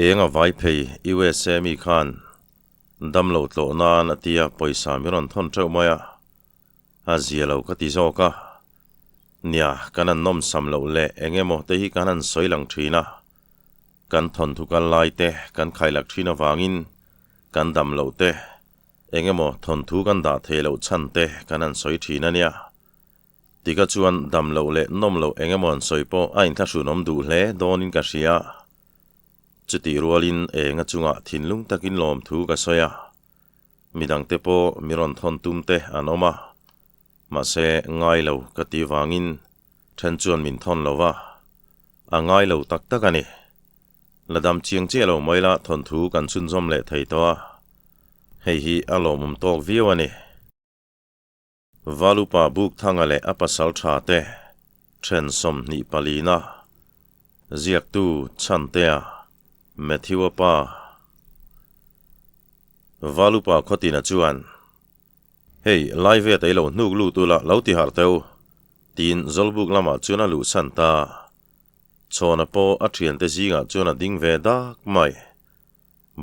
Eng a vai phei USA mi khan damlo tlawh nan a tia pawisa mi rawn thawn teuh mai a, a zia lo ka ti zawk a. Nia, kan an nawm sam loh leh eng emaw te hi kan han sawi lang thin a, kan thawnthu kal lai te kan khailak thin avangin kan dam loh te eng emaw thawnthu kan dah thei loh chhan te kan han sawi thin a nia. Tika chuan dam loh leh nawm loh eng emaw an sawi pawh a inthlahrunawm duh hle dawnin ka hria. Chutih rualin enga chungah thinlung takin lawmthu ka sawi a, midangte pawh mi rawn thawn tum te an awm a, mahse ngai lo ka ti vangin then chuan min thawn lo va, a ngai lo tak tak a ni. La dam chiang chiah lo mai la thawnthu kan chhunzawm leh thei tawh a, hei hi a lawmawm tawk viau a ni. Valupa Bukthanga leh a pasal tha te then 24na ziaktu Chhantea Matthew-a pa Valupa Khawtina chuan, Hei, lai ve ta i lo hnuk lut ula lo ti harh teu, tiin Zawlbuk lamah chuan a luhsan ta. Chhawna pawh a thiante zingah chuan a ding ve dak mai.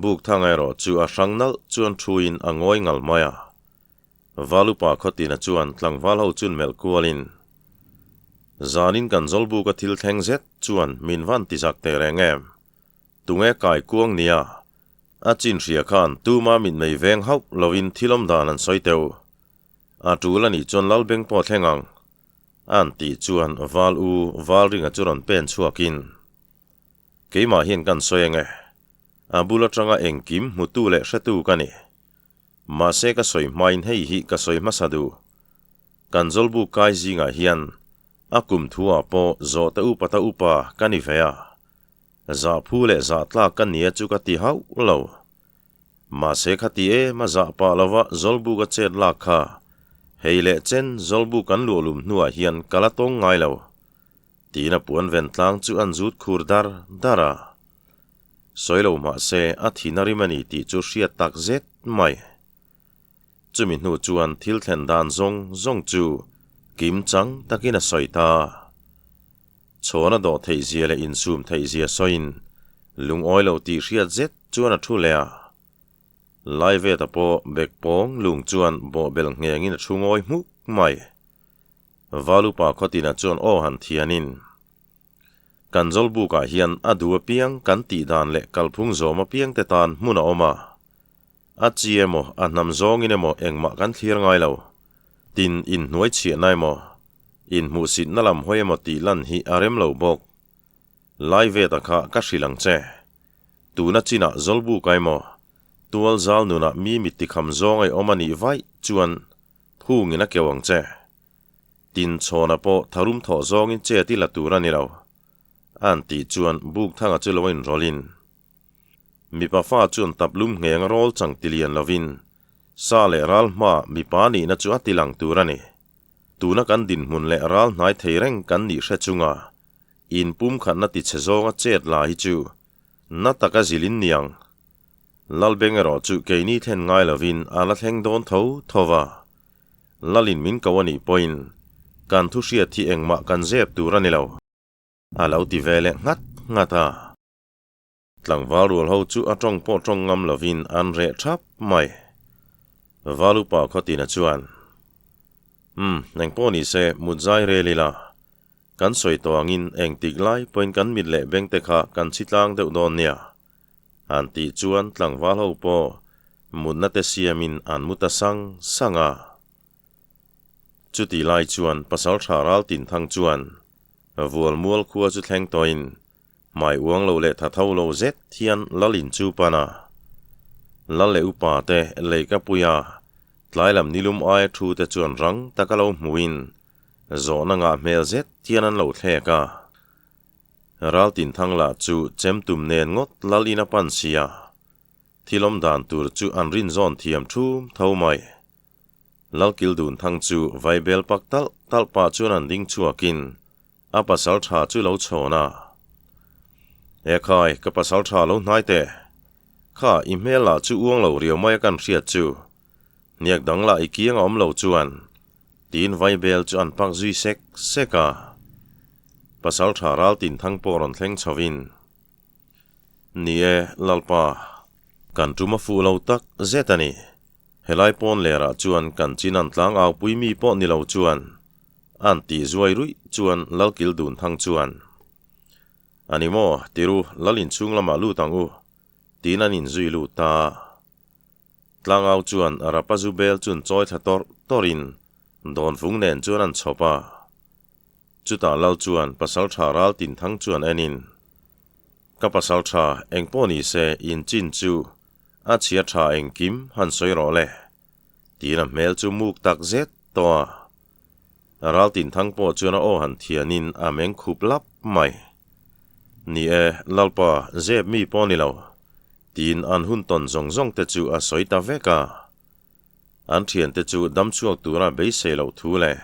Bukthanga erawh chu a hrang nalh chuan thuin a ngawi ngal mai a. Valupa Khawtina chuan tlangval ho chun melh kualin, Zanin kan Zawlbuka thil thleng zet chuan min van ti zak teh reng em? Tunge kai kuang nia? A chin hria khan tuma mitmei veng hauh loin thil awm dan an sawi teuh. A tul a nih chuan Lalbeng pawh thleng ang. An tih chuan Val u Valringa chu rawn pen chhuakin, Keimah hian kan sawi ange. A bul atanga engkim hmutu leh hretu ka ni. Mahse ka sawi hmain hei hi ka sawi hmasa duh. Kan Zawlbuk kai zingah hian a kum thu ah pawh zawhte upa ta upa ka ni ve a. Zah phu leh zah tlak ka nia chu ka ti hauh lo. Mahse khati em a zah pah lova Zawlbuk a chet lak kha hei leh chen Zawlbuk kan luahlum hnuah hian ka la tawng ngai lo. Tiin a puan ven tlang chu an zut khur dar dar a. Sawi lo mahse a thin a rim a ni tih chu hriat tak zet mai. Chumi hnu chuan thil thlen dan zawng zawng chu kim chang takin a sawi ta. Chhawn a dawh theih zia leh insum theih zia sawiin lungawi lo tih hriat zet chuan a thu leh a. Laiveta pawh bek pawng lung chuan bawhbel nghengin a thu ngawi hmuk mai. Valupa Khawtina chuan aw han thianin. Kan Zawlbukah hian a duh apiang kan tih dan leh kalphung zawm apiang te tan hmun a awm a. A chi emaw, a hnam zawngin emaw engmah kan thlir ngai lo. Tin, inhnuai chhiahna emaw, inhmuhsitna lam hawi emaw tih lan hi a rem lo bawk. Lai veta kha ka hrilh ang che. Tuna chinah Zawlbuka emaw, tual zal nunah mi mittikham zawng ei awm a nih vaih chuan phungin a keuh ang che. Tin chhawna pawh tharum thawh zawngin chet i la tur a ni lo. An tih chuan Bukthanga chu lo inrawlhin, Mipa fa chuan taplum ngheng a rawl chang ti lian lovin, sa leh ral hmaa mipa nihna chu a ti lang tur a ni. Tuna kan dinhmun leh ral hnai thei reng kan nih hre chunga inpumkhatna ti chhe zawnga chet la hi chu na taka zilin niang. Lalbeng erawh chu keini thlen ngai lovin a la thleng dawn tho tho va. Lalin min ko a nih pawhin kan thu hriat hi engmah kan zep tur a ni lo. A lo ti ve leh nghat nghat a. Tlangval rual ho chu a tawng pawh tawng ngam lovin an reh thap mai. Valupa Khawtina chuan, Umm, engpawh ni se, mut zai rel ila. Kan sawi tawh angin engtik lai pawhin kan mit leh bengte kha kan chhi tlang deuh dawn nia. An tih chuan tlangval ho pawh mutna te siamin an mu ta sang sang a. Chutih lai chuan Pasaltha Raltinthang chuan Vualmual khua chu thleng tawhin hmai uang lo leh tha tho lo zet hian Lalin chu pan a. Lal leh upa te leikapuia tlailam nilum aia thu te chuan rang taka lo hmuhin zawhna ngah hmel zet hian an lo thlek a. Raltinthang lah chu chemtum nen ngawt lal in a pan sia, thil awm dan tur chu an rinzawn thiam thum tho mai. Lalkildunthang chu vaibel pak talh talh pah chuan an ding chhuakin a pasal tha chu lo chhawn a. Ekhai, ka pasal tha lo hnai teh. Kha, i hmel lah chu uang lo riau mai a kan hriat chu. Hniak dang lah i kiang a awm lo chuan. Tiin vaibel chu an pak zui sek sek a. Pasal tha ral tin thang pawh rawn thleng chho in. Ni e, Lalpa, kan tum a fuh lo tak zet a ni. Helai pawn lerah chuan kan chin an tlang au pui mi pawh ni lo chuan an tih zuai ruih chuan Lalkil dun thang chuan, A ni maw, tiru, Lal inchhung lamah lut ang u, tiin an inzui lut ta. Tlangau chuan Rapa zu bel chun chawi thla tawrh tawrhin Dawnfung nen chuan an chhawp a. Chutah Lal chuan pasal tha ral tin thang chuan enin, Ka pasal tha eng pawh ni se in chin chu a chhia tha engkim han sawi rawh le, tiin a hmel chu muk tak zet tawh a. Ral tin thang pawh chuan a aw han thianin a meng khup lap mai. Ni e, Lalpa, zep mi pawh ni lo, tiin an hun tawn zawng zawng te chu a sawi ta vek a. An thiante chu damchhuak tura beisei loh thu leh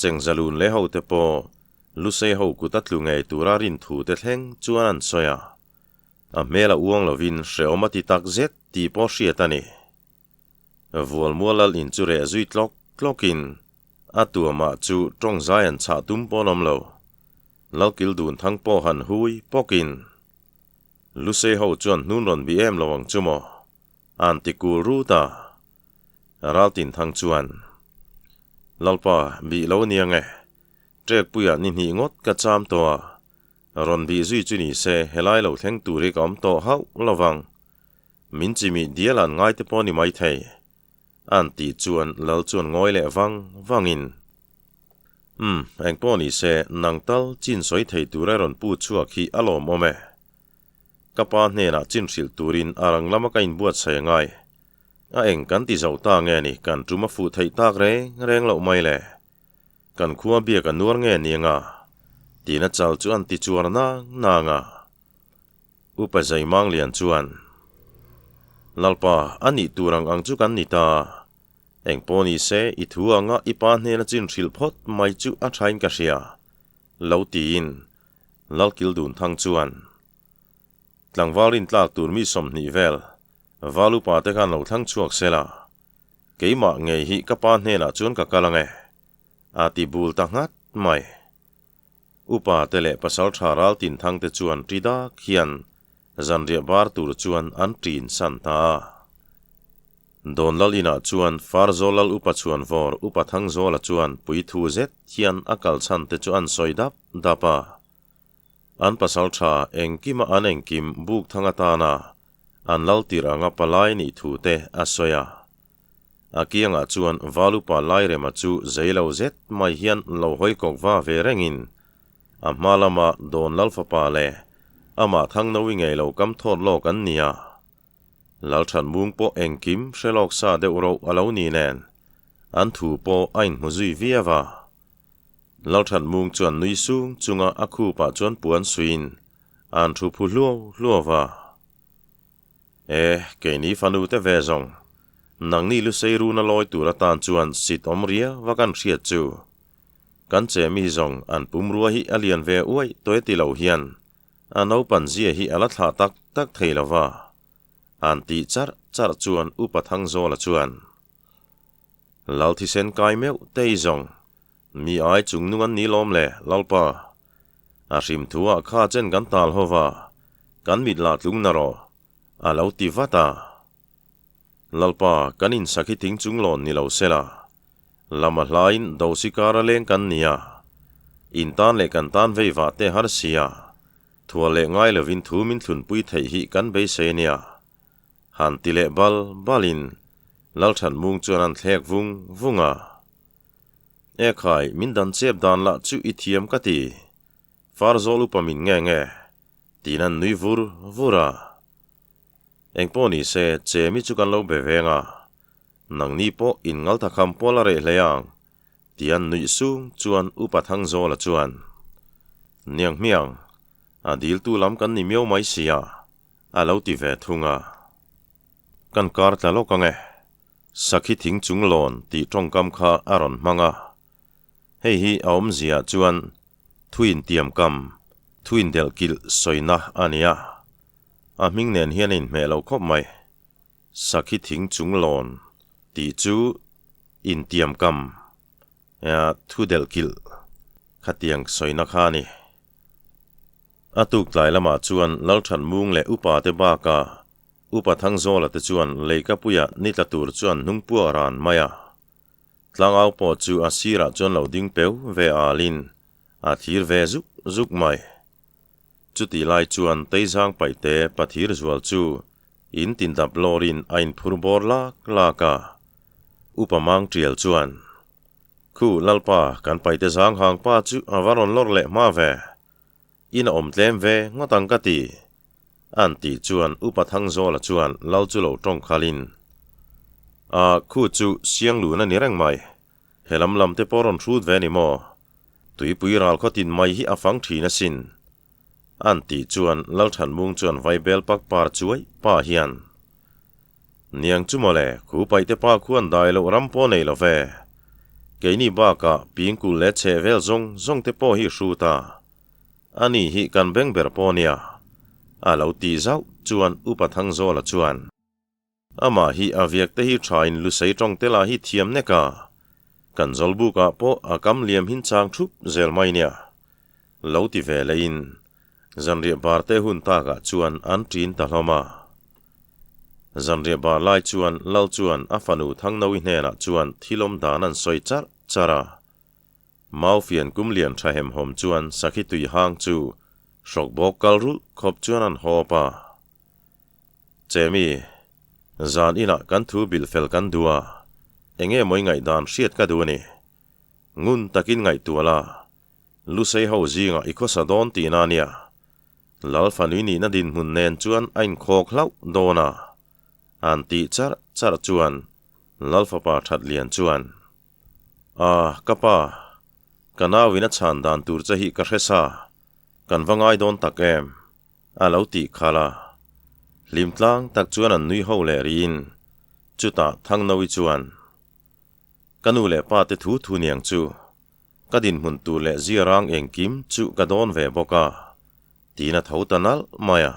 Chengzalun leh hote pawh Lusei ho kut a tlu ngei tura rin thu te thleng chuan an sawi a. A hmel a uang lovin hrehawm a ti tak zet tih pawh hriat a ni. Vualmual lal in chu reh zui tlawk tlawkin a tuamah chu tawng zai an chhah tum pawn awm lo. Lalkil dun thang pawh han hui pawkin Lusei ho chuan hnun rawn bi em lo ang chu maw? An ti kul rut a. Raltin thang chuan, Lalpa, bih lo nia nge? Ṭekpuiah ni hnih ngawt ka cham tawh a, rawn bih zui chu ni se helai lo thleng tur hi ka awm tawh hauh lo vang. Min chimih dial an ngai te pawh ni maithei. An tih chuan Lal chuan ngawi leh vang vangin, Umm, engpawh ni se nang tal chin sawi thei tura rawn pu chhuak hi a lawmawm e. Ka pa hnenah chin hrilh turin a rang lama ka inbuatsaih a ngai. A eng kan ti zo ta nge ni kan tum a fuh theih tak reng reng loh mai le. Kan khua biak a nuar nge ni anga? Tiin a chal chu an ti chuar nang nang a. Upa Zaimang Lian chuan, Lalpa, a nih tur ang ang chu kan ni ta. Eng pawh ni se, i thu anga i pa hnena chin hrilh phawt mai chu a thain ka hria, lo tiin Lalkil dun thang chuan tlangval rintlak tur mi 20 vel val upa te khan lo thlang chhuak se la, keimah ngei hi ka pa hnenah chuan ka kal ang e, a ti bul ta nghat mai. Upa te leh pasal tha ral tin thang te chuan ṭi dak hian zanriah bar tur chuan an ṭin san ta a. Dawn lal inah chuan Farzawl lal upa chhuanvawr Upa Thangzawla chuan puithu zet hian a kal chhan te chu an sawi dap dap a. An pasal tha engkima an engkim buk thang atana an lal tirh anga palai nih thu te a sawi a. A kiangah chuan Val Upa Lairema chu zei lo zet mai hian lo hawi kawk va ve rengin a hma lama Dawn lal fapa leh amah Thangnawi ngei lo kam thawt lawk an ni a. Lalthan mung pawh engkim hre lawk sa deuh roh a lo ni nen, an thu pawh a inhmu zui viau a. Lalthan mung chuan nui sung chunga a khupah chuan puan suiin an thu phu hluau hluau a. E, keini fanu te ve zawng, nangni lusei runa lawi tur atan chuan sit awm riau a kan hriat chu. Kan che mi zawng an pumrua hi a lian ve uaih tawh e ti lo hian A naupan zia hi a la thlah tak tak thei lo va, an tih charh charh chuan Upa Thangzawla chuan, Lal thisen kai meuh tei zawng, mi ai chung nung an ni lawm le, Lalpa. A hrim thu ah kha chen kan tal ho va, kan mit lah tlung na rawh, a lo ti vat a. Lalpa, kan insak hi thing chung lawn ni lo sela, Lama hlain dosi kara leng kan ni a, in tan leh kan tan vei vah te har si a, thual leh ngai lovin thu min thlunpui theih hi kan beisei nia. Han ti leh bal balin Lalthanmung chuan an thlek vung vung a. E khai, min dan chep dan lah chu i thiam ka ti. Farzawl upa min nge nge, tiin an nui vur vur a. Engpawh ni se, Chemi chu kan lo be veng a. Nangni pawh in ngaltha kham pawl a reh hle ang, ti an nuih sung chuan Upa Thangzawla chuan, Niang hmiang, a diltu lam kan ni miau mai sia, a lo ti ve thung a. Kan kar tla lawk ang e, sakhi thing chung lawn tih tawngkam kha a rawn hmang a. Hei hi a awmzia chuan thuin tiamkam, thuin delhkilh sawina a ni a. A hming nen hian a inhmeh lo khawp mai. Sakhi thing chung lawn tih chu intiamkam thu delh kilh khatiang sawina kha a ni. A tuk tlai lamah chuan Lalthanmung leh upa te bakah Upa Thangzawla te chuan Leikapuia ni tla tur chuan hnung puak ran mai a. Tlangau pawh chu a sirah chuan lo ding peu ve alin a thir ve zuk zuk mai. Chutih lai chuan Teizang paihte pathir zual chu in tindap lawrin a inphur bawr lak lak a. Upa Mang Tial chuan, Khu Lalpa, kan paihte zang hang pa chu a va rawn lawr leh hma ve. In a awm tlem ve ngawt ang ka ti. An tih chuan Upa Thangzawla chuan Lal chu lo tawng khalin, A, khu chu Sianglun a ni reng mai. He lam lam te pawh rawn hrut ve ni maw? Tuipui ral khaw tin mai hi a fang thin asin. An tih chuan Lalthanmung chuan vaibel pak par chuai pa hian, Niang chu mawle, khu paihte pa khuan dai loh ram pawh nei lo ve. Keini bakah pingkul leh chheh vel zawng zawng te pawh hi hrut a. Ani hi kan beng ber pawh nia. A lo tih zauh chuan Upa Thangzawla chuan. Amah hi a viak te hi thain lusei tawng te lah hi thiam nek a, kan zawlbukah pawh a kam liam hin chang thup zel mai nia. Lo ti ve leiin zanriah bar te hun takah chuan an ṭin ta hlawm a. Zanriah bar lai chuan Lal chuan a fanu Thangnawi hnenah chuan thilawm dan an sawi charh charh a. Maufian kum lian tha hemhawm chuan sakhi tui hang chu hrawk bawk kal rulh khawp chuan an hawp a. Chemi, zan inah kan thu bilh fel kan duh a, enge mawi ngaihdan hriat ka duh a ni. Ngun takin ngaihtuah la, Lusei ho zingah i khawsa dawn tihna a nia. Lal fanui nihna dinhmun nen chuan a inkhawk hlauh dawn a, an tih charh charh chuan Lal fapa Thatlian chuan, A, ka pa, ka nauin a chhan dan tur che hi ka hre sa, kan va ngai dawn tak em? A lo tih khalh a. Hlim tlang tak chuan an nui ho leh riin. Chutah Thangnawi chuan, Ka nu leh pa te thu thu niang chu, ka dinhmun tur leh ziarang engkim chu ka dawn ve bawk a, tiin a tho ta nalh mai a.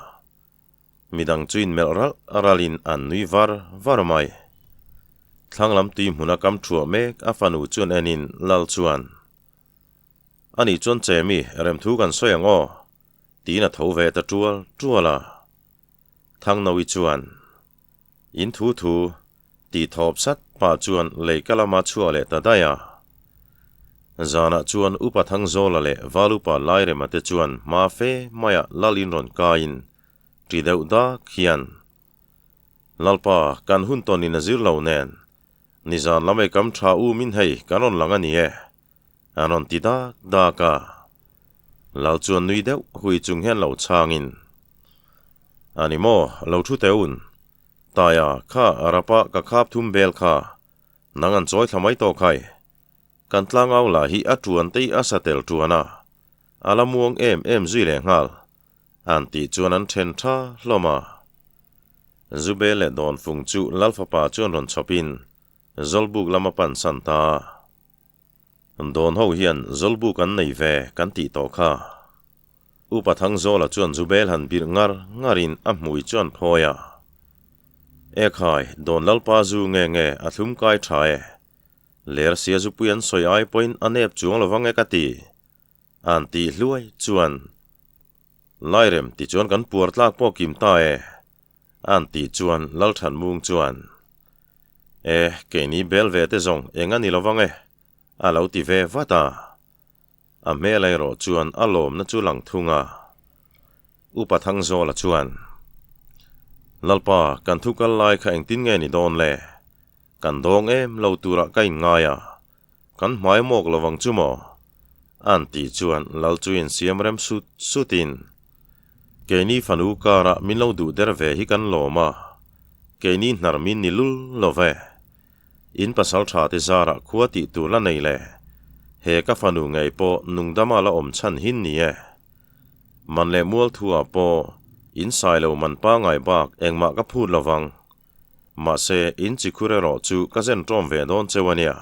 Midang chu inmelh ralh ralhin an nui var var mai. Thlanglam tui hmuna kam thuah mek a fanu chuan enin Lal chuan, Ani chuan che mi, remthu kan sawi ang aw, tiin a tho ve ta tual tual a. Thangnawi chuan, In thu thu, tih thawp sat pah chuan lei ka lama chhuah leh ta daih a. Zanah chuan Upa Thangzawla leh Valupa Lairema te chuan hma fe maiah Lal in rawn kaiin ṭi deuh dak hian, Lalpa, kan hun tawnin a zir lo nen, nizan lam ei kam ṭha u min hei kan rawn lang a ni e. A rawn ti dak dak a. Lal chuan nui deuh hui chung hian lo chhangin, A ni maw, lo thu teh un. Taia, kha a rapa ka khap thum bel kha, nang an chawi thla mai tawh khai. Kan tlangau lah hi a tuan te hi a sa tel tuan a, a la muang em em zui leh nghal, an tih chuan an then tha hlawm a. Zubel leh Dawnfung chu Lal fapa chuan rawn chhawpin Zawlbuk lama pan san ta. Dawn ho hian Zawlbuk an nei ve kan tih tawh kha. Upa Thangzawla chuan Zubel han birh ngar ngarin a hmui chuan phawi a. Ekhai, Dawn Lalpa zu nge nge a thlum kai tha e. Ler sia zupui an sawi ai pawhin a nep chuang lo vang e ka ti. An tih hluai chuan, Lairem tichuan kan puar tlak pawh kim ta e. An tih chuan Lalthanmung chuan, E, keini bel ve te zawng eng a ni lo vang e, a lo ti ve vat a. A hmel erawh chuan a lawmna chu lang thung a. Upa Thangzawla chuan, Lalpa, kan thu kal lai kha engtin nge ni dawn le? Kan dawng em lo turah ka inngai a, kan hmai mawk lo vang chu maw? An tih chuan Lal chu insiam rem sut sutin, Keini fanu karah min lo duh der ve hi kan lawm a, keini hnar min ni lul lo ve. In pasal tha te zarah khua tih tur la nei le, he ka fanu ngei pawh nungdama la awm chhan hin ni e. Man leh mual thuah pawh in sai lo man pangai bak engmah ka phut lo vang. Mahse, in chikhur erawh chu ka zen ṭawm ve dawn cheu a nia.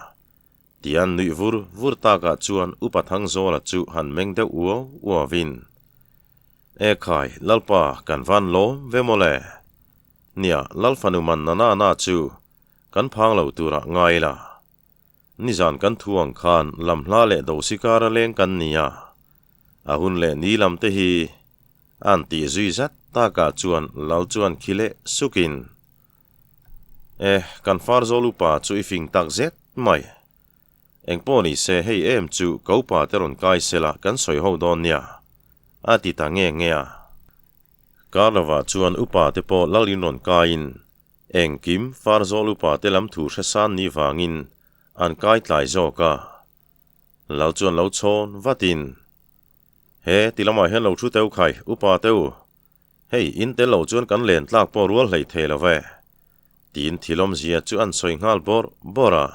Tian nuih vur vur takah chuan Upa Thangzawla chu han meng deuh uau uauin, E khai, Lalpa, kan van lawm ve maw le? Nia, Lal fanu man na na na chu kan phang lo turah ngai la. Nizan kan thu ang khan lam hla leh do sikara leng kan ni a, a hun leh ni lam te hi. A'n tih zui zat takah chuan Lal chuan khi leh sukin, E, kan Farzawl upa chu i fing tak zet mai. Engpawh ni se hei em chu ka upa te rawn kai sela kan sawi ho dawn nia, a ti ta nge nge a. Karlova chuan upa te pawh Lal in rawn kaiin engkim Farzawl upa te lam thu hre san ni vangin an kai tlai zawk a. Lal chuan lo chhawn vatin, He ti lamah hian lo thu teu khai, upa teu. Hei, in tel lo chuan kan len tlak pawh rual hlei thei lo ve, tiin thilawmzia chu an sawi nghal bawrh bawrh a.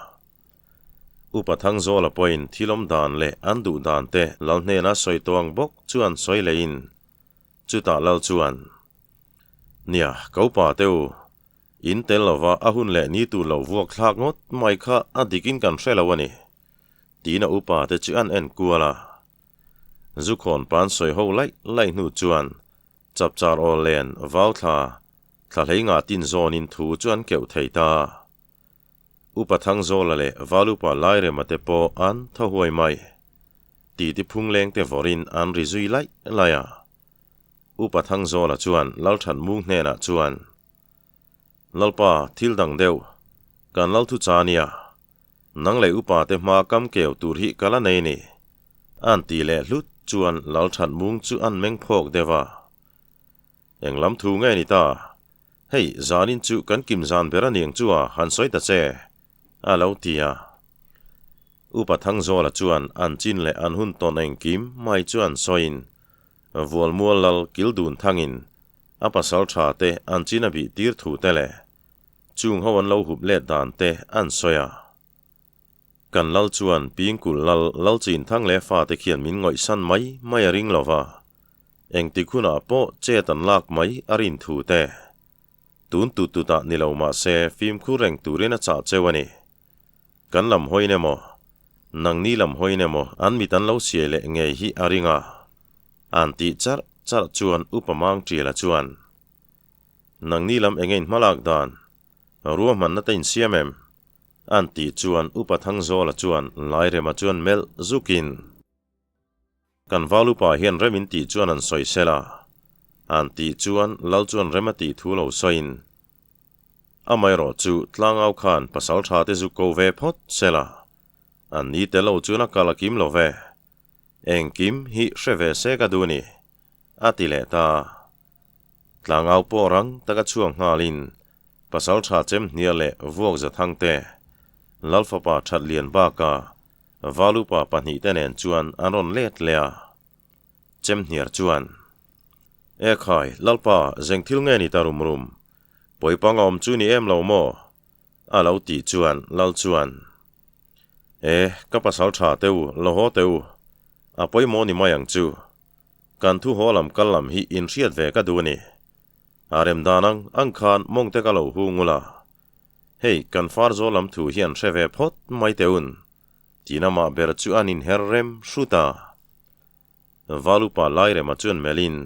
Upa Thangzawla pawhin thilawm dan leh an duh dan te Lal hnena sawi tawh ang bawk chu an sawi lehin, chutah Lal chuan, Nia, ka upa teu, in tel lova a hun leh ni tur lo vuak thlak ngawt mai kha a dikin kan hre lo a ni, tiin a upa te chu an en kual a. Zukhawn pan sawi ho laih laih hnu chuan chapchar aw len vau thla thla hlei ngah tin zawnin thu chu an keuh thei ta. Upa Thangzawla leh Valupa Lairema te pawh an thaw huai mai. Titi phungleng te vawrin an ri zui laih laih a. Upa Thangzawla chuan Lalthanmung hnenah chuan, Lalpa, thil dang deuh, kan Lalthu cha nia. Nang leh upa te hma kam keu tur hi ka la nei ni. An ti leh hlut chuan Lal That Mung chu an meng phawk deuh a. Eng lam thu nge ni ta? Hei, zanin chu kan kim zan ber a niang chu a, han sawi ta che, a lo ti a. Upa Thangzawla chuan an chin leh an hun tawn engkim mai chu an sawiin, Vualmual Lal Kildun thangin a pasal tha te an chin a bih tir thu te leh Chung ho an lo hup let dan te an sawi a. Kan lal chuan Pingkul lal lal chin thang leh fate khian min ngawih san mai mai a ring lo va, engtik hunah pawh chet an lak mai a rin thu te. Tun tut tutah ni lo mah se fimkhur reng turin a chah cheu a ni. Kan lam hawiin emaw, nangni lam hawiin emaw an mit an lo siai leh ngei hi a ring a. An tih charh charh chuan Upa Mangṭiala chuan. Nangni lam eng in hmalak dan? Ruahmanna te insiam em? An tih chuan Upa Thangzawla chuan Lairema chuan melh zukin, Kan val upa hian rem in tih chuan an sawi sel a. An tih chuan Lal chuan rem a tih thu lo sawiin, Amaherawh chu tlangau khan pasal tha te zu ko ve phawt sel a. An ni tel lo chuan a kal a kim lo ve. Engkim hi hre ve se ka duh a ni, a ti leh ta. Tlangau pawh rang taka chhuak nghalin pasal tha chem hnial leh vuak za thang te, Lalfapa that lian baka Valupa pahnihte nen chuan an rawn let leh a. Chem hniar chuan, E khai, Lalpa, zeng thil nge ni ta rum rum? Pawipang a awm chu ni em lo maw? A lo tih chuan Lal chuan, E, ka pasal tha teh u, lo haw teh u, a pawimawh ni mai ang chu. Kan thu haw lam kal lam hi inhriat ve ka duh a ni. A rem dan ang ang khan mawng te ka lo hu ngul a. Hei, kan far zawl lam thu hian hre ve phawt mai teh un, tiin amah ber chu an inher rem hrut a. Valupa Lairema chuan melhin,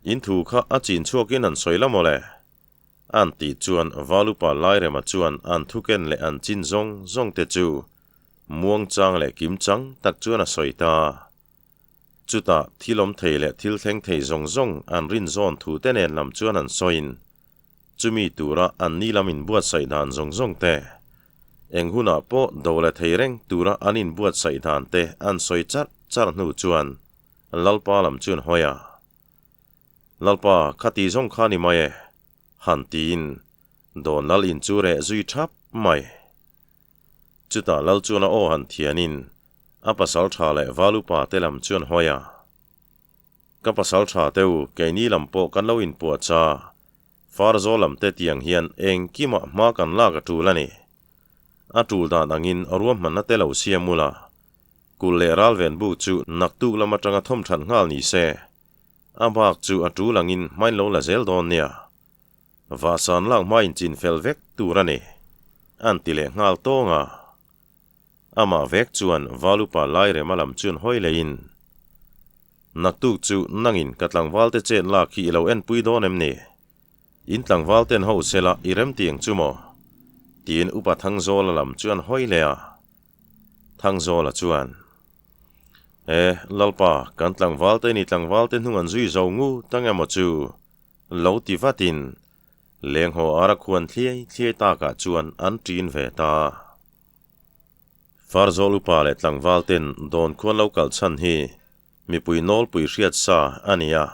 In thu kha a chin chhuakin an sawi la mawle? An tih chuan Valupa Lairema chuan an thuken leh an chin zawng zawng te chu muangchang leh kimchang tak chuan a sawi ta. Chutah thil awm thei leh thil thleng thei zawng zawng an rin zawn thu te nen lam chuan an sawiin, chumi tura an ni lam inbuatsaih dan zawng zawng te, eng hunah pawh do la thei reng tura an inbuatsaih dan te an sawi charh charh hnu chuan Lalpa lam chuan hawi a, Lalpa, khati zawng kha ni mai e, han tiin Dawn Lal in chu reh zui thap mai. Chutah Lal chuan a aw han thianin a pasal tha leh val upa te lam chuan hawi a. Ka pasal tha te u, keini lam pawh kan lo inpuah cha, Farzawl lam te tiang hian engkimah hma kan lak a tul a ni. A tul dan angin ruahmanna te lo siam ula, kulh leh ralven buk chu naktuk lam atanga thawmthat nghal ni se, a bak chu a tul angin hmain lo la zel dawn nia. Vahsan lak hma inchin fel vek tur a ni, an ti leh nghal tawng a. Amah vek chuan Valupa Lairema lam chuan hawi leiin, Naktuk chu nangin ka tlangvalte chet lak hi i lo enpui dawn em ni? In tlangvalten ho sela i remtiang chu maw? tiin Upa Thangzawla lam chuan hawi leh a. Thangzawla chuan. E, Lalpa, kan tlangval te ni tlangval te hnung an zui zo ngu ta nge maw chu? Lo ti vatin leng haw ara khuan thliai thliai takah chuan an ṭin ve ta. Farzawl upa leh tlangval ten dawn khuan lo kal chhan hi mipui nawlpui hriat sa a ni a.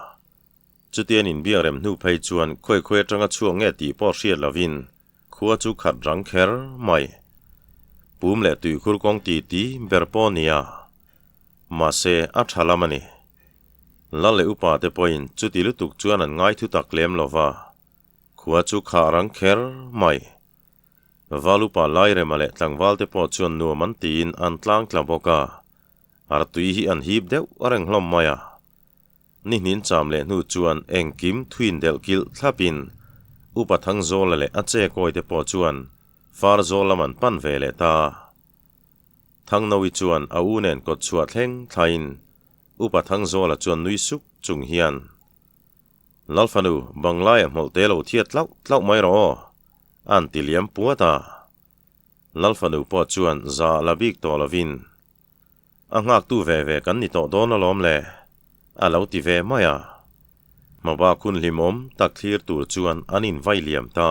Chutian inbiak rem hnu phei chuan khawi khawi atanga chhuak nge tih pawh hriat lovin khua chu khat rang kher mai. Pum leh tuikhur kawng ti ti ber pawh nia. Mahse a tha lam a ni. Lal leh upa te pawhin chuti lutuk chuan an ngai thu tak lem lova. Khua chu khah rang kher mai. Val upa Lairema leh tlangval te pawh chuan nuam an tiin an tlang tla bawk a. Artui hi an hip deuh reng hlawm mai a. Ni hnin cham leh hnu chuan engkim thuin delh kilh thlapin Upa Thangzawla leh a che kawi te pawh chuan Farzawl lam an pan ve leh ta. Thangnawi chuan a u nen kawt chhuah thleng thlain Upa Thangzawla chuan nui suk chung hian, Lalfanu, Banglaia hmawlh te lo thiat tlauh tlauh mai rawh aw, a'n ti liam puat a. Lalfanu pawh chuan za la bik tawh lovin, A nghaktu ve ve kan ni tawh dawn alawm le, a lo ti ve mai a. Hmabak hun hlimawm tak thlir tur chuan an invai liam ta.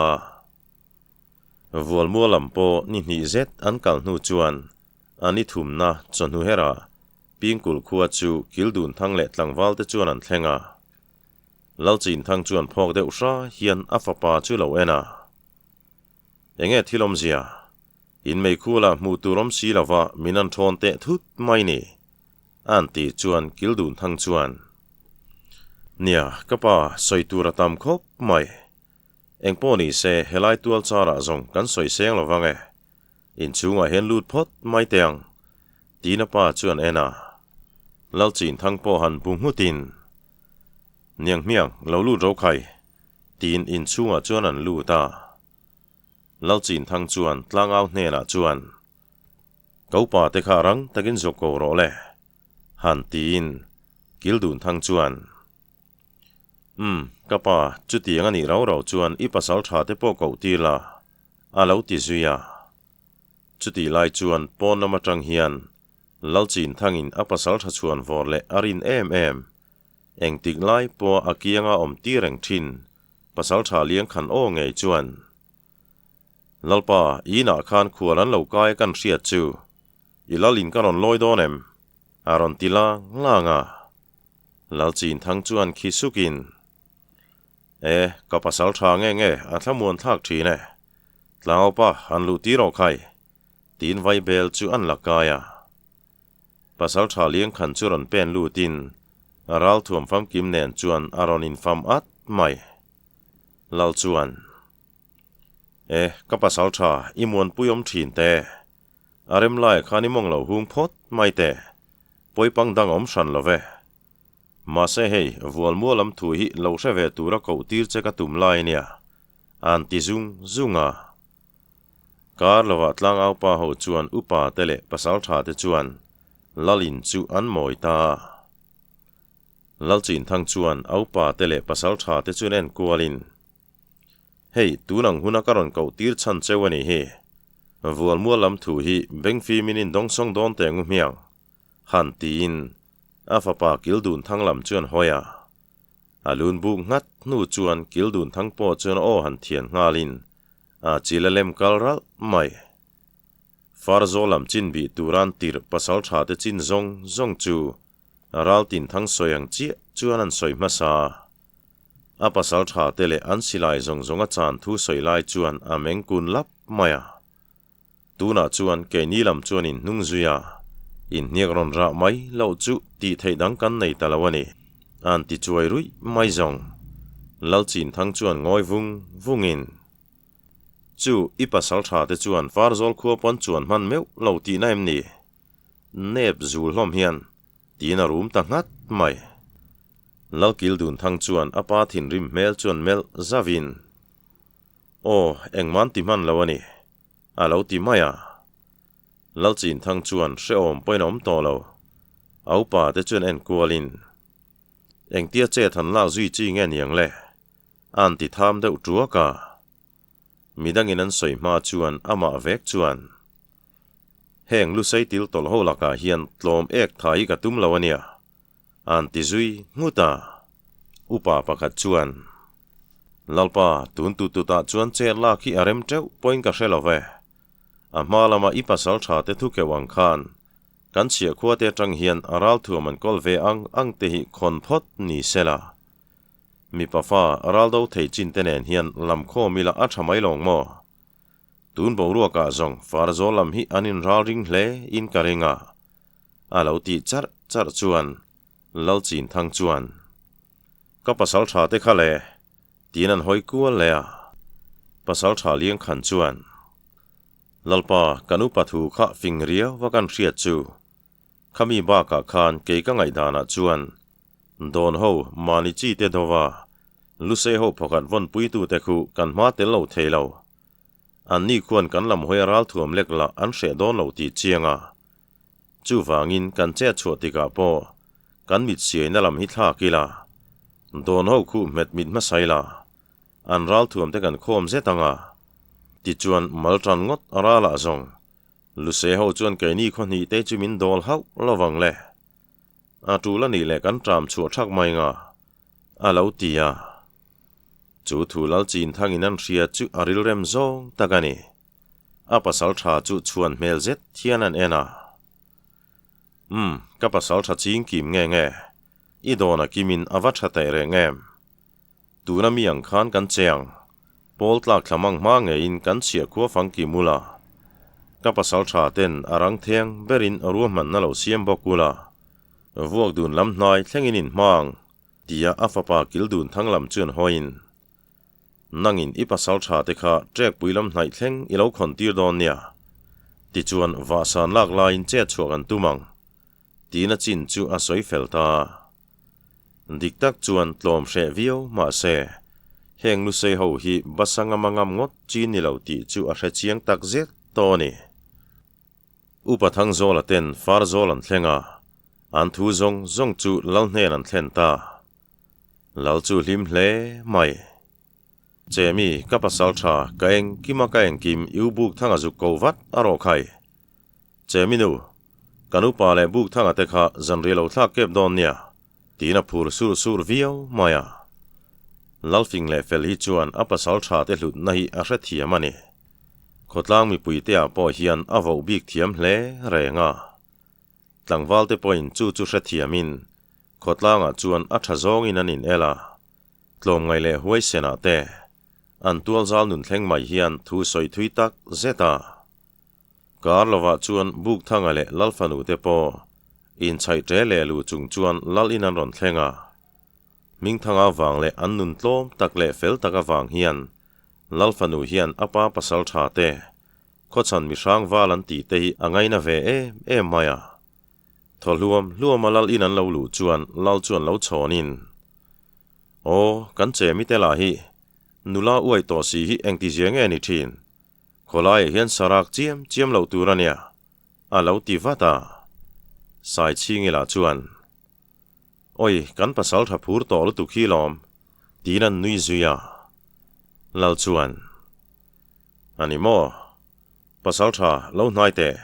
Vualmual lam pawh ni hnih zet an kal hnu chuan a ni thumna chawhnu herah Pingkulh khua chu Kildunthang leh tlangval te chuan an thleng a. Lalchinthang chuan phawk deuh hra hian a fapa chu lo en a. Enge thil awmzia? In meikhulah hmuh tur awm si lova min an thawn teh thut mai ni, an tih chuan Kildunthang chuan, Nia, ka pa, sawi tur a tam khawp mai. Engpawh ni se, helai tual charah zawng kan sawi seng lo vang e. Inchhungah hian lut phawt mai teh ang, tiin a pa chuan en a. Lalchinthang pawh han bu nghutin, Niang hmiang, lo lut ro khai, tiin inchhungah chuan an lut a. Lalchinthang chuan tlangau hnenah chuan, Ka upa te kha rang takin zawk ko rawh le, han tiin Kildunthang chuan, Umm, ka pa, chutiang a nih rau rau chuan i pasal tha te pawh koh tir la, a lo ti zui a. Chutih lai chuan pawn lam atang hian Lalchinthangin a pasal tha chhuan vawr leh a rin em em, engtik lai pawha a kianga awm tir reng thin pasal tha liang khan aw ngei chuan, Lalpa, i inah khan khual an lo kai a kan hriat chu, i lalin ka rawn lawi dawn em? a rawn ti lang lang a. Lalchinthang chuan khi sukin, E, ka pasal tha nge nge, a thlamuan thlak thin e. Tlangaupa, han luh tir rawh khai, tiin vaibel chu an la kai a. Pasal tha Liangkhan chu rawn pen lutin, ralthuam famkim nen chuan a rawn infam at mai. Lal chuan, E, ka pasal tha, i muanpui awm thin te. A rem laiah khan i mawng lo hung phawt mai teh. Pawipang dang awm hran lo ve. Mahse hei, Vualmual lam thu hi lo hre ve tura koh tir che ka tum lai nia, an ti zung zung a. Kar lovah tlangaupa ho chuan upa te leh pasaltha te chuan Lalin chu an mawi ta a. Lalchinthang chuan a upa te leh pasaltha te chuan enkualin, Hei, tun ang huna ka rawn koh tir chhan cheu a nih hi. Vualmual lam thu hi bengfimin in dawngsawng dawn teh ngu hmiang, han tiin a fapa Kildunthang lam chuan hawi a. A lun buk nghat hnu chuan Kildunthang pawh chuan aw han thian nghalin a chil a lem kal ralh mai. Farzawl lam chin bih turan tirh pasal tha te chin zawng zawng chu Raltinthang sawi ang chiah chuan an sawi hmasa. A pasal tha te leh an silai zawng zawng a chan thu sawi lai chuan a meng kun lap mai a. Tunah chuan keini lam chuan in hnung zui a, inhniak rawn rah mai loh chu tih theih dang kan nei ta lo a ni, an ti chuai ruih mai zawng. Lalchinthang chuan ngawi vung vungin, Chu, i pasal tha te chuan Farzawl khua pawn chuan hman meuh lo tihna em ni? Nep zul hlawm hian tiin a rum ta nghat mai. Lalkildunthang chuan a pa thinrim hmel chuan melh zavin, Aw, engmah an ti hman lo a ni, a lo ti mai a. Lalchinthang chuan hrehawm pawhin a awm tawh lo. A upa te chuan en kualin, Engtia chet han lak zui chi nge niang le? A'n ti tham deuh tuak a. Midangin an sawi hma chuan amah vek chuan. Heng Lusei til tawlh ho lakah hian tlawm ek tha hi ka tum lo a nia, a'n ti zui nghut a. Upa pakhat chuan, Lalpa, tun tut tutah chuan chet lak hi a rem teuh pawhin ka hre lo ve. A hma lama i pasal tha te thu keuh ang khan kan chhiah khua te atang hian a ralthuam an kawl ve ang ang te hi khawn phawt ni sela. Mipa fa raldo thei chin te nen hian lam khawm ila a tha mai lawng maw? Tun boruakah zawng Farzawl lam hi an inral ring hle in ka ring a, a lo tih charh charh chuan Lalchin Thang chuan, Ka pasal tha te kha le, tiin an hawi kual leh a. Pasal tha liang khan chuan, Lalpa, kan upa thu kha fing riau va kan hriat chu, khami bakah khan kei ka ngaihdanah chuan Dawn ho, mahni chi te dova, Lusei ho phawkhat vawnpuitute khu kan hma tel lo thei lo. Anni khuan kan lam hawi a ralthuam lek lah an hreh dawn lo tih chiang a. Chuvangin kan chet chhuah tikah pawh kan mit siaina lam hi thlak ila, dawn ho khu hmet mit hmasa ila, an ralthuam te kan khawm zet ang a. Tichuan mal tan ngawt a ralah zawng, Lusei ho chuan keini khaw hnih te chu min dawl hauh lovang le. A tul a nih leh kan ṭam chhuah ṭhak mai nga, a lo ti a. Chu thu lal chin thangin an hria chu a rilrem zawng tak a ni. A pasal ṭha chu chhuan hmel zet hian an en a. Umm, ka pasal ṭha ching kim nge nge, i dawn a kimin a va ṭha teh reng em? Tuna mi ang khan kan che ang. Pawl tlak thla mang hma ngeiin kan chhiah khua fang ki mul a. Ka pasal tha ten a rang theng berin ruahmanna lo siam bawk ula. Vuak dun lam hnai thlengin in hma ang, tia a fapa kil dun thang lam chuan hawiin. Nangin i pasal tha te kha ṭekpui lam hnaih thleng i lo khawn tir dawn nia. Tichuan vahsan lak laiin chet chhuah kan tum ang, tiin a chin chu a sawi fel ta. Dik tak chuan tlawm hreh viau mahse, heng Lusei ho hi basa ngam a ngam ngawt chi ni lo tih chu a hre chiang tak zet tawh a ni. Upa Thangzawla ten Farzawl an thleng a, an thu zawng zawng chu Lal hnen an thlen ta. Lal chu hlim hle mai. Chemi, ka pasal tha, ka engkim a ka engkim i u buk thanga zuk ko vat a rawh khai. Chemi nu, kan upa leh buk thanga te kha zanri lo thlak kep dawn nia, tiin a phur sur sur viau mai a. Lalfing leh fel hi chuan a pasal tha te hlutna hi a hrethiam a ni. Khawtlang mipui te ah pawh hian a voh bik thiam hle reng a. Tlangval te pawhin chu chu hrethiamin khawtlangah chuan a tha zawngin an in el a. Tlawmngaih leh huaisenah te an tualzal nun thleng mai hian thu sawi thui tak zet a. Kar lovah chuan Bukthanga leh Lalfanu te pawh inchhaih ṭe leh lu chung chuan Lal in an rawn thleng a. Hmingthanga vang leh an nun tlawm tak leh fel tak avang hian Lalfanu hian a pa pasal ṭha te, khawchhan mihrang val an tih te hi a ngaina ve em em mai a. Thaw hluam hluama Lal in an lo luh chuan Lal chuan lo chhawnin, Aw, kan che mite lah hi nula uai tawh si hi engtizia nge ni ṭhin? Khawlaiah hian sarak chiam chiam loh tur a nia, a lo ti vat a. Saichhingi lah chuan, Awi, kan pasal tha phur tawh lutuk hi lawm, tiin an nui zui a. Lal chuan, A ni maw? Pasal tha lo hnai teh,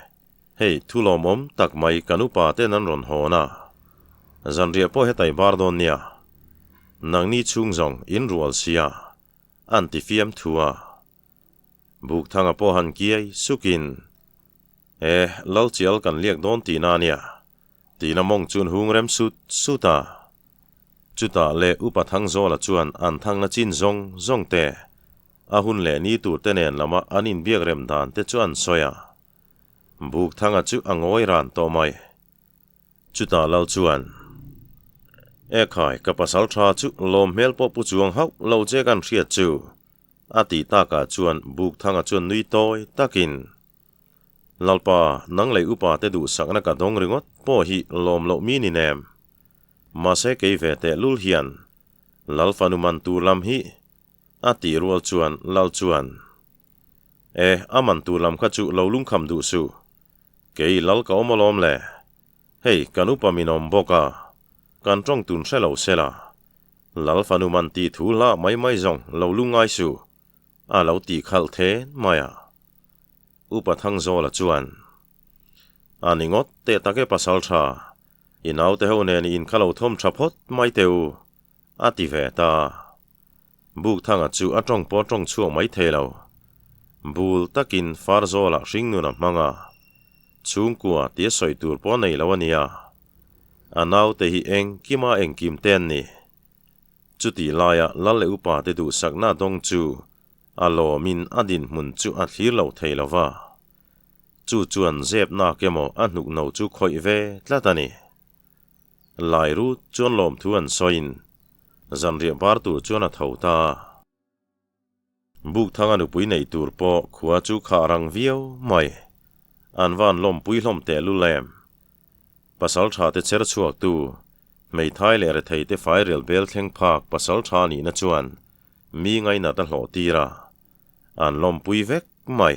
hei thu lawmawm tak mai kan upa ten an rawn hawn a. Zanriah pawh hetai bar dawn nia, nangni chhung zawng in rual sia, an ti fiam thu a. Bukthanga pawh han kiai sukin, E, Lalchial kan liak dawn tihna a nia, tiin a mawng chuan hung rem sut sut a. Chutah leh Upa Thangzawla chuan an thangna chin zawng zawng te, a hun leh ni tur te nen lama an inbiak rem dan te chu an sawi a. Bukthanga chu a ngawi ran tawh mai. Chutah Lal chuan, E khai, ka pasal tha chu lawm hmel pawh pu chuang hauh lo che kan hriat chu, A tih takah chuan Bukthanga chuan nui tawi takin, Lalpa, nang lei upa te duhsakna ka dawng ringawt pawh hi lawm loh mi ni nem. Mahse kei ve teh lul hian Lal fanu man tur lam hi a tih rual chuan Lal chuan, E, a man tur lam kha chu lo lungkham duh suh. Kei Lal ka awm alawm le. Hei, kan upa min awm bawk a, kan tawng tun hre lo sela. Lal fanu man tih thu hlah mai mai zawng lo lungngai suh, a lo tih khalh then mai a. Upa Thangzawla chuan, A ni ngawt teh tak e pasaltha, i naute ho nen i in kha lo thawm tha phawt mai teh u, a ti ve ta. Bukthanga chu a tawng pawh tawng chhuak mai thei lo. Bul takin Farzawla hringnun a hmang a, chhungkua tia sawi tur pawh nei lo a nia. A naute hi engkima engkim te an ni. Chutih laia lal leh upa te duhsakna dawng chu a lawmin a dinhmun chu a thlir lo thei lo va. Chu chuan zepnak emaw a hnukno chu khawih ve tlat a ni. Lai rut chuan lawmthu an sawiin zanriah bar tur chuan a tho ta. Bukthanga nupui nei tur pawh khua chu khah rang viau mai. An van lawmpui hlawm teh lul em. Pasal tha te cher chhuak tu, hmeithai leh rethei te fairel bel thleng phak pasal tha nihna chuan mi ngainat a hlawh tir a, an lawmpui vek mai.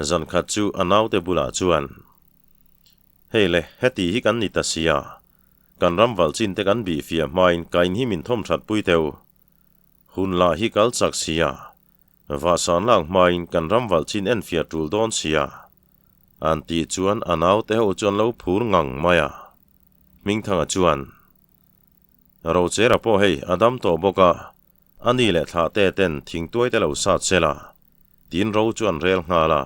Zan khat chu a naute bulah chuan, Hei le, heti hi kan ni ta sia, kan ram valh chin te kan bih fiah hmain ka in hi min thawm that pui teu. Hun lah hi kal chak sia, vahsan lak hmain kan ram valh chin en fiah tul dawn sia. An tih chuan a naute ho chuan lo phur ngang mai a. Hmingthanga chuan, Rochera pawh hei a dam tawh bawk a, A ni leh thlah te ten thingtuai te lo sat sel a, tin ro chu an rel nghal a.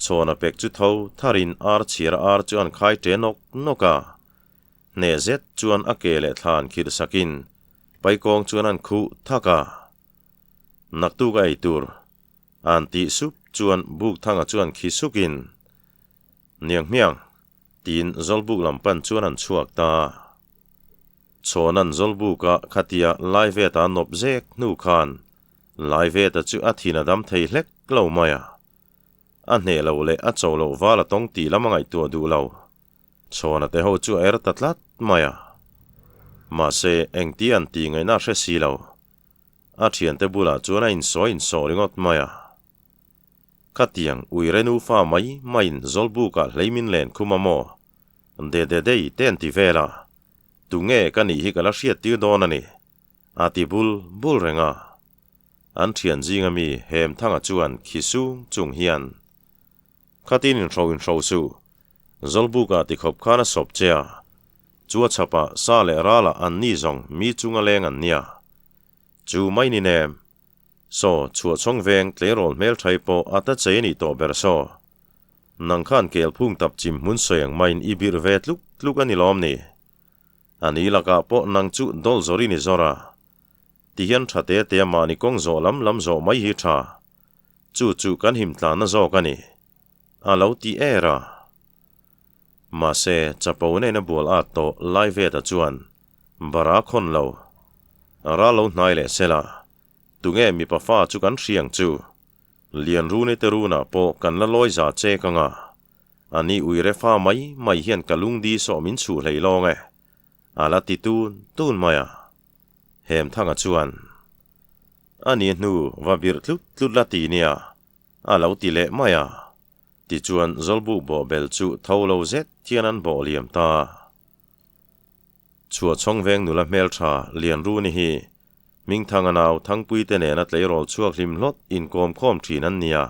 Chhawn a pek chu tho tharin ar chhiar a ar chu an khai ṭe nawk nawk a. Hneh zet chuan a ke leh thla an khirh sakin paikawng chuan an khuh thak a. Naktuk a ei tur an tih sup chuan Bukthanga chuan khi sukin, Niang hmiang, tiin Zawlbuk lam pan chuan an chhuak ta. Chhawna'n Zawlbuka khatia Laiveta nawp zek hnu khan Laiveta chu a thin a dam thei hlek lo mai a. A hneh loh leh a cho loh val a tawng tih lam a ngaihtuah duh lo. Chhawna te ho chu a er ta tlat mai a. Mahse, engti an tih ngaihna a hre si lo. A thiante bulah chuan a insawi insawh ringawt mai a. Khatiang uire nufa mai maiin Zawlbukah hleimin len khum a maw? De de dei te an ti vel a, tunge ka nih hi ka la hriat tir dawn a ni, a ti bul bul reng a. An thian zinga mi Hemthanga chuan khi sung chung hian, Khatin inhro inhro suh, Zawlbukah tikhawp khan a sawp che a, chu a chhapah sa leh ralah an ni zawng mi chunga leng an nia. Chu mai ni nem, Saw, chhuahchhawng veng tleirawl hmelthai pawh a ta chei a nih tawh ber saw. Nang khan kel phung tap chim hmun sawi ang maiin i birh ve tluk tluk a ni lawm ni? A ni lakah pawh nang chu dawl zawr i ni zawr a. Tihian tha te te a mahni kawng zawh lam lam zawh mai hi tha. Chu chu kan him tlanna zawk a ni. A lo ti er a. Mahse, chapo nena bual at tawh Laiveta chuan Bara khawn lo. Ral lo hnai leh sela. Tunge mipa fa chu kan hriang chu? Lianruni te runah pawh kan la lawi za che ka nga. Ani uire fa mai mai hian ka lungdi sawh min chhuh hlei lawng e. A la ti tun tun mai a. Hemthanga chuan, Ani hnu va birh tlut tlut la ti nia, a lo ti leh mai a. Tichuan Zawlbuk bawhbel chu tho lo zet hian an bawh liam ta. Chhuahchhawng veng nula hmeltha Lianruni hi Hmingthanga nau Thangpuite nena tleirawl chhuak hlim hlawt inkawm khawm thin an nia.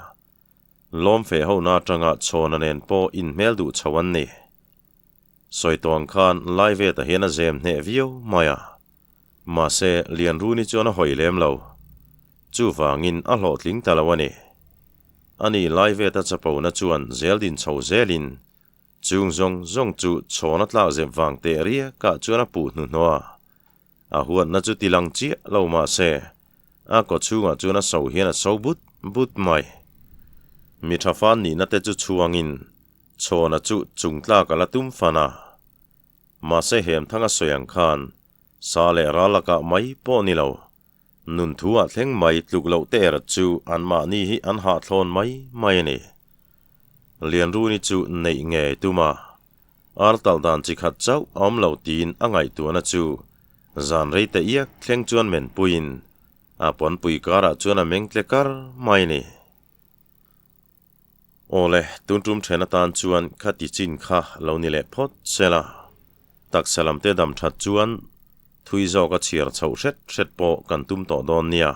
Lawm feh hona atanga chhawna nen pawh inhmel duh chho an ni. Sawi tawng khan Laiveta hian a zem hneh viau mai a. Mahse, Lianruni chuan a hawi lem lo. Chuvangin a hlawhtling ta lo a ni. Ani Laiveta chapona chuan zel din chho zelin Chung zawng zawng chu chhawn a tlak zep vang teh riakah chuan a puh hnuhnawh a. A huatna chu ti lang chiah lo mah se, a kaw chhungah chuan a so hian a so but but mai. Mi tha fan nihna te chu chhuangin chhawna chu chung tlak a la tum fan a. Mahse Hemthanga sawi ang khan sa leh ral lakah mai pawh ni lo, nun thu ah thleng mai tluk loh te erawh chu anmahni hi an hahthlawn mai mai a ni. Lianruni chu neih ngei tum a, ar talh dan chi khat chauh a awm lo tiin a ngaihtuahna chu zan rei te iak thleng chuan men puiin a pawnpui karah chuan a meng tle kar mai a ni. Awle, tun tum then atan chuan khati chin kha lo ni leh phawt sela. Taksa lam te dam that chuan thui zawk a chhiar chhoh hret hret pawh kan tum tawh dawn nia.